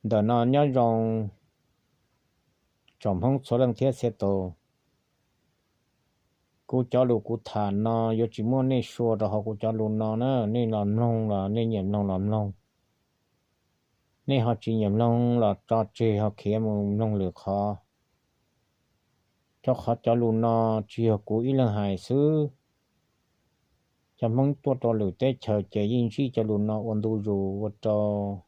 Ntawm no nyob zoo tsoom Hmoob txhua leej thiab txhia tus. Kuv cov lus kuv tham no yuav tsis muaj nej sua rau hauv kuv cov lus no na, nej los mloog los nej nyiam mloog los mloog, nej ho tsis nyiam mloog los tso tseg ho khiav mus mloog lwm qhov. Rau qhov cov lus no tsis yog kuv ib leeg hais xwb, cov Hmoob tuaj rau lwm teb chaws ces yeej ntsib cov lus no ua ntu zus ua rau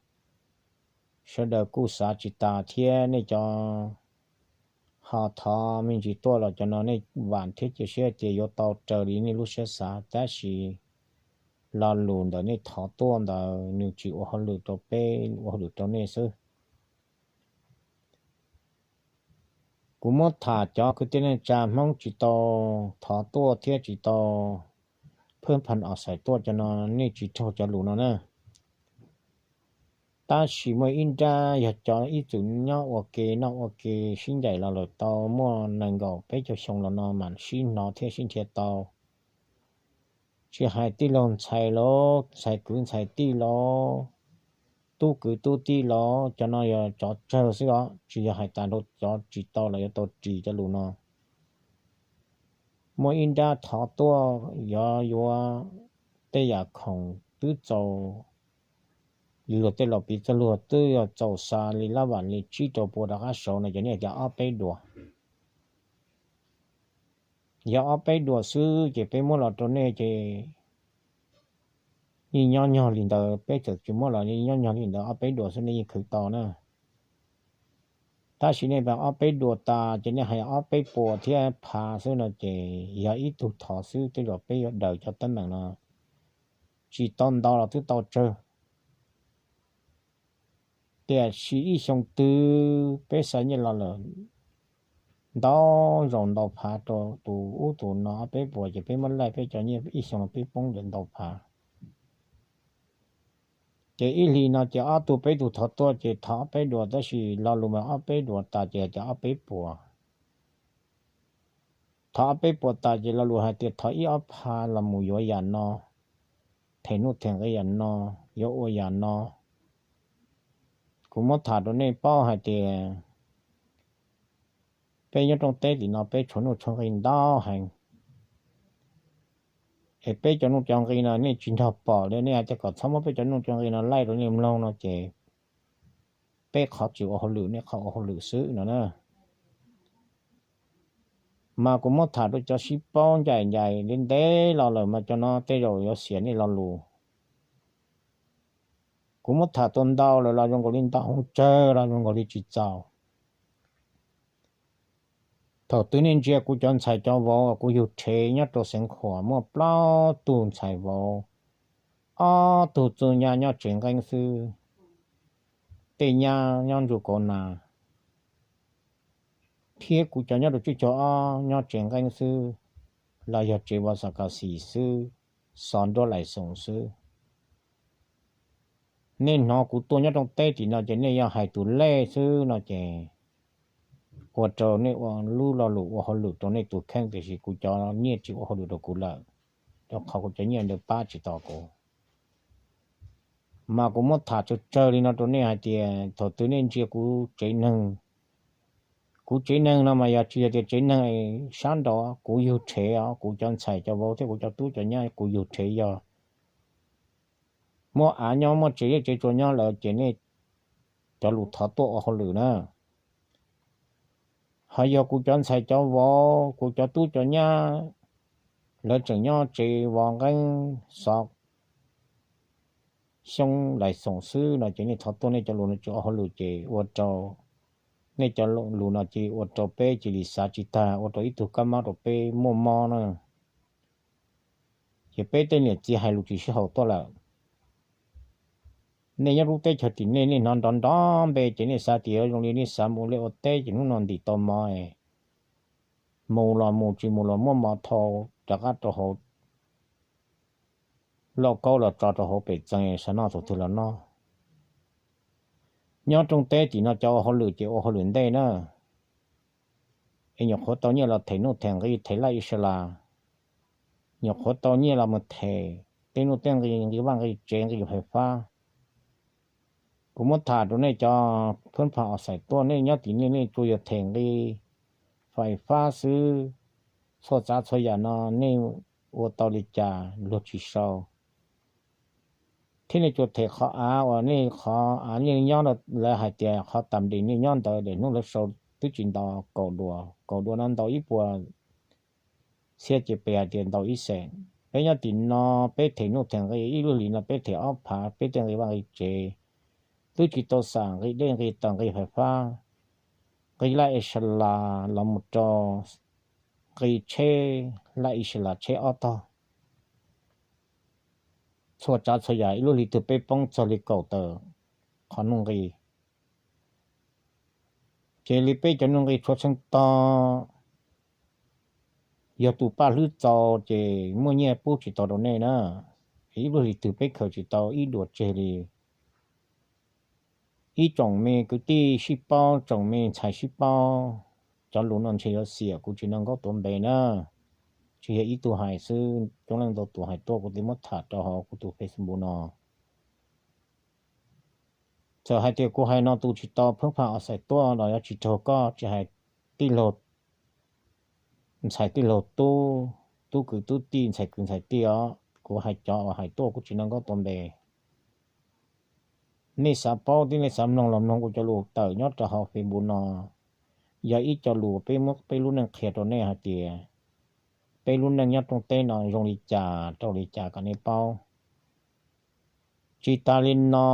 sawv daws kuj xav tsis tas thiab. Nej cov ho thov me ntsis tuaj los cov no nej vam thiab cia siab tias yuav tau raws li nej lub siab xav, tab sis lo lus ntawm nej thov tuaj ntawd nws tsis ua hauj lwm rau peb, ua hauj lwm rau nej xwb. Kuv muab tham cov kwv tij neej tsa Hmoob tsis tau thov tuaj thiab tsis tau phwb phan os xais tuaj cov no, nej tsis raug cov lus no na. Tab sis muaj ib nrab yog cov ib txwm nyob ua ke noj ua ke sib ncaim los lawm tau muaj nees nkaum peb caug xyoo los no mam sib hnov thiab sib nrhiav tau. Tsis hais tij laug ntxhais los ntxhais kwv ntxhais tij los tub kwv tub tij los cov no yog tsov tsawg xwb os, tsis yog hais tas rau cov tsis tau los yuav tau ris cov lus no. Muaj ib nrab thov tuaj yog yuav tej yam khoom twb txaus, luag tej laus piv txoj luag twb yog txaus xa li lab vam li tsib rau pua rov qab saud no ces nej tias ob peb duas. Yog ob peb duas xwb ces peb muab los rau nej ces yeej nyob nyog li ntawd, peb txawm tsis muab los yeej nyob nyog li ntawd, ob peb duas xwb nej yeej khwv tau na. Tab sis nej pab ob peb duas tas ces nej hais ob peb puas thiab phav xwb no ces yog ib tug thov xwb, tej zaum peb yuav daws cov teeb meem no tsis tau ntau los twb tau tsawg. Tiam sis ib xyoo twg peb xa nyiaj los lawm ntau zaus ntau phav rau tus ub tus no ob peb puas ces peb muab laij peb cov nyiaj ib xyoo los peb poob ntawm ntau phav. Ces ib hlis no ces ob tug peb tug thov tuaj ces thov ob peb duas, tab sis lo lus mas ob peb duas tas ces hais tias ob peb puas. Thov ob peb puas tas ces lo lus hais tias thov ib ob phav los mus yuav yam no, them nuj them nqi yam no, yuav ua yam no. Kuv muab tham rau nej paub hais tias peb nyob rooj teb tim no peb tshuav nuj tshuav nqi ntau heev. Es peb cov nuj cov nqi no nej tsis nrog pom li, nej hais tias kom txhob muab peb cov nuj cov nqi no laij rau nej mloog no ces peb qhov tsis ua hauj lwm, nej qhov ua hauj lwm xwb no na. Mas kuv muab tham rau cov sib paub ncaim ncaim ntev ntev los lawm mas cov no tej zaum yuav xiam nej lo lus. Kuv muab tham tau ntau lawm los zoo nkaus li ntau hoob tsawg los zoo nkaus li tsis txaus. Thaum twg nej ntsia kuv cov ntxhais cov vauv uas kuv yug rhev nyob rau Xeev Khuam muaj plaub tug ntxhais vauv, ob tug txwj nyab nyob tsev nqeeb xwb, tej nyab nyob ntsuj kauv nas, thiab kuv cov nyob rau tsib caug ob nyob tsev nqeeb xwb, los yog tsev vas xas kas xis xwb, xov nruab lais xoos xwb. Nej hnov kuv tuaj nyob rooj teb tim no ces nej yog hais tus lej xwb no ces ua rau nej ua lub lo lus ua hauj lwm rau nej tus kheej, tiam sis kuv cov nyiaj tsis ua hauj lwm rau kuv lawm, rau qhov kuv cov nyiaj ntawd pab tsis tau kuv. Mas kuv muab tham tsawg tsawg li no rau nej hais tias thaum twg nej ntsia kuv tsev neeg, kuv tsev neeg no mas yog tsis yog tias tsev neeg sab nraud kuv yug rhev os, kuv cov ntxhais cov vauv thiab kuv cov tub cov nyab kuv yug rhev yog muaj av nyob muaj tsev zeb tsev tsua nyob lawm ces nej cov lus thov tuaj ua hauj lwm na. Ho yog kuv cov ntxhais cov vauv kuv cov tub cov nyab lawv tseem nyob tsev vov nqeeb xov xyoob lais xoos xwb no ces nej thov tuaj, nej cov lus no tsis ua hauj lwm ces ua rau, nej cov lus no ces ua rau peb cia li xav tsis tag, ua rau ib tug kab mob rau peb muaj mob na. Ces peb tej niam txiv hais lus tsis sib haum tuaj lawm. Nej nyob lub teb chaws tim nej, nej hnov nrov nrov npe ces nej xav tias yuav zoo li nej xav mus liaj ua teb ces hnub no ntim tau mov, mus los mus, tsis mus los muab mov thau rov qab rau hauv lauj kaub los tso rau hauv pem txee, xav noj thaum twg los noj. Nyob rooj teb tim no cov ua hauj lwm ces ua hauj lwm ntej na, es nyuam qhuav tau nyiaj los them nuj them nqi them laj ib sab las, nyuam qhuav tau nyiaj los mus them tej nuj tej nqi, nqi vaj nqi tsev nqi fais fab, Kuv muab tham rau nej cov phab pha os xais tuaj, nej nyob tim nej, nej tsuas yog them nqi fais fab xwb, txhua tsav txhua yam no nej ua tau li cas luag tsis sau. Thiab nej tsuas them qhov av uas nej qhov av nej nyob, lawv hais tias qhov tam dim nej nyob ntawd daim hnub lawv sau twb tsis ntaus kaum dua, kaum dua no ntaus ib puas txhiab ces peb hais tias ntaus ib xees. Peb nyob tim no, peb them nuj them nqi ib lub hlis no peb them ob phav, peb tej nqi vaj nqi tsev, twb tsis tau xam nqi dej nqi taws nqi fais fab, nqi laj es sa las los mus rau nqi tsheb, laj es sa las tsheb ob tog. Txhua tsav txhua yam ib lub hlis twg peb poob txog li kaum tawm qhov nuj nqi. Ces li peb cov nuj nqi tshuav txheej tog, yog tus paj hlwb txaus ces muaj nyiaj pub tsis tau rau nej na. Ib lub hlis twg peb khaws tsis tau ib duas tseg li. Ib tsoom me kwv tij sib paub, tsoom me ntxhais sib paub, cov lus no ntshe yuav xiam, kuv tsis nco nkauj tuav npe na. Tsis yog ib tug hais xwb, coob leej ntau tus hais tuaj, kuv thiaj muab tham rau hauv kuv tus Facebook no. Txawm hais tias kuv hais no tus tsis tau phab pha os xais tuaj los yuav tsis raug koj, tsis hais tij laug ntxhais tij laug tub, tub kwv tub tij, ntxhais kwv ntxhais tij os. Kuv hais cov uas hais tuaj kuv tsis nco nkauj tuav npe. Nej xav paub thiab nej xav mloog los mloog kuv cov lus tawm nyob rau hauv Facebook no. Yog ib co lus peb muab peb lub neej qhia rau nej hais tias peb lub neej nyob rooj teb no zoo li cas rau li cas kom nej paub. Tsis tas li no,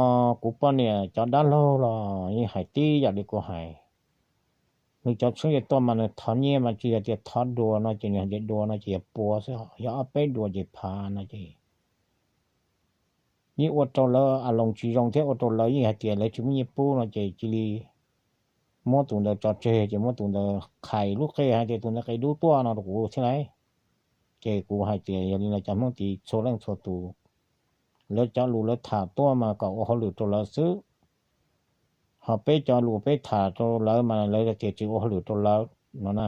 kuv poj niam cov dab laug los yeej hais tib yam li kuv hais. Nws cov tshoob yej tuaj mas nws thov nyiaj mas tsis yog tias thov dua no ces nws hais tias dua no ces yog pua xwb, yog ob peb dua ces phav no ces yeej ua rau lawv a loos tsis zoo thiab ua rau lawv yeej hais tias lawv tsis muaj nyiaj pub no ces cia li muab tus ntawd tso tseg, ces muab tus ntawd qhais lub qe hais tias tus ntawd qe dub tuaj no rau kuv thiab lauj. Ces kuv hais tias yog li no cov Hmoob tid txhua leej txhua tus, lawv cov lus lawv tham tuaj mas kom ua hauj lwm rau lawv xwb, ho peb cov lus peb tham rau lawv mas lawv tias tsis ua hauj lwm rau lawv no na.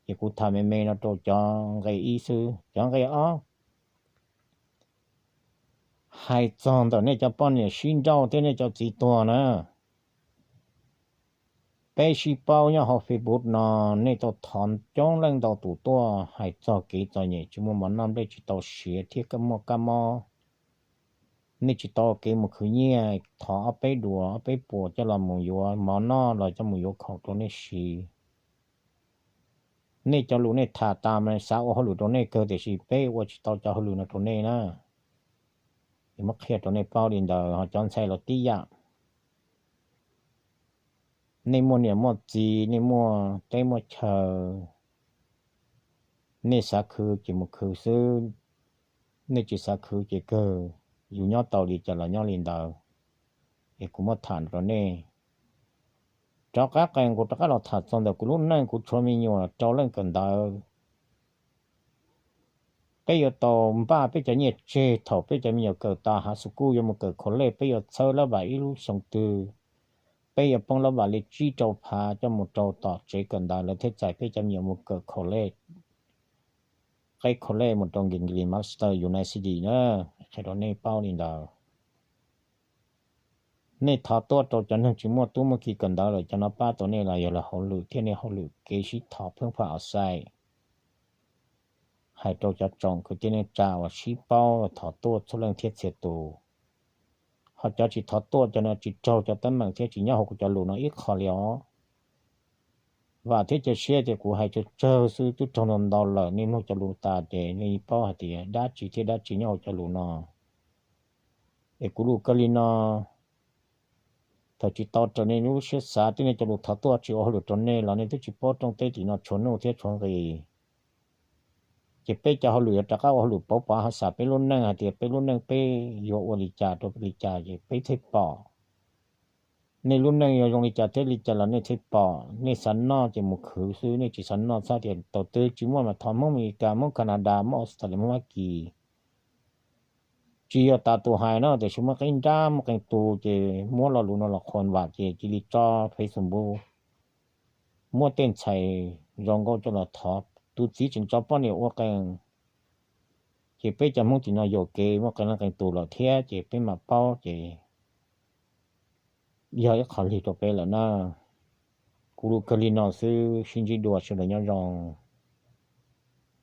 Ces kuv tham me me no rau cov nqe ib xwb. Cov nqe ob, hais txog ntawm nej cov poj niam sib nrauj thiab nej cov txiv tuag na, peb sib paub nyob hauv Facebook no, nej tau thov coob leej ntau tus tuaj hais txog kev txom nyem tsis muaj mov noj, nplej tsis tau siav thiab muaj kab mob. Nej tsis tau kev mus khwv nyiaj, thov ob peb duas ob peb puas coj los mus yuav mov noj los coj mus yuav khoom rau nej siv. Nej cov lus nej tham tas mas xav ua hauj lwm rau nej kawg tiam sis peb ua tsis tau cov hauj lwm no rau nej na. Es muab qhia rau nej paub li ntawd, ho cov ntxhais los tib yam. Nej muaj niam muaj txiv, nej muaj teb muaj chaw, nej xav khwv ces mus khwv xwb, nej tsis xav khwv ces kawg, yus nyob tau li cas los nyob li ntawd. Es kuv muab tham rau nej. Rov qab qees kuv rov qab los tham txog ntawm kuv lub neej, kuv tshuav me nyuam rau leej kawm ntawv. Peb yuav tau npaj peb cov nyiaj tseg thaum peb cov me nyuam kawm tas high school yuav mus kawm college, peb yuav txhawb lab vam ib lub xyoo twg, peb yuav poob lab vam li tsib rau phav coj mus rau tom tsev kawm ntawv lawv thiaj txais peb cov me nyuam mus kawm college, qeb college mus rau degree master university na. Qhia rau nej paub li ntawd. Nej thov tuaj rau cov neeg tsis muaj tub muaj ki kawm ntawv lawm, cov no pab tau nej los yog lawv hauj lwm thiab nej hauj lwm kev sib thov pheeb pha os xais. Hais rau cov tsoom kwv tij neej tsa uas sib paub thov tuaj txhua leej thiab txhia tus. Ho cov tsis thov tuaj, cov no tsis raug cov teeb meem thiab tsis nyob hauv kuv cov lus no ib qho li os. Vam thiab cia siab tias kuv hais tsawg tsawg xwb, twb raug ntau ntau lawm, nej mloog cov lus tas ces nej paub hais tias dab tsi thiab dab tsi nyob hauv cov lus no. Es kuv lus kawg li no, thaum tsis tau raws nej lub siab xav, twb nej cov lus thov tuaj tsis ua hauj lwm rau nej los nej twb tsis paub rooj teb tim no tshuav nuj thiab tshuav nqis. Ces peb cov hauj lwm yuav rov qab ua hauj lwm pauv pov hav xas peb lub neej hais tias peb lub neej peb yuav ua li cas rau li cas ces peb thiaj pom. Nej lub neej yuav zoo li cas thiab li cas los nej thiaj pom. Nej xav noj ces mus khwv xwb, nej tsis xav noj txhob tias tau twb tsis muaj mas thov Hmoob Amelikas, Hmoob Canada, Hmoob Australia, Hmoob Fab Kis. Tsis yog tas tus hais no tiam sis muaj qee nrab muaj qee tus ces muab lo lus no los qhuas vam ces cia li tso Facebook, muab tej ntxhais zoo nkauj coj los thov. Tus txiv tseem tso poj niam ua qee, ces peb cov Hmoob tim no yuam kev muaj qee leej qee tus lawm thiab ces peb mam paub ces yog ib qho lig rau peb lawm na. Kuv lus kawg li no xwb, sib ntsib dua, sawv daws nyob zoo.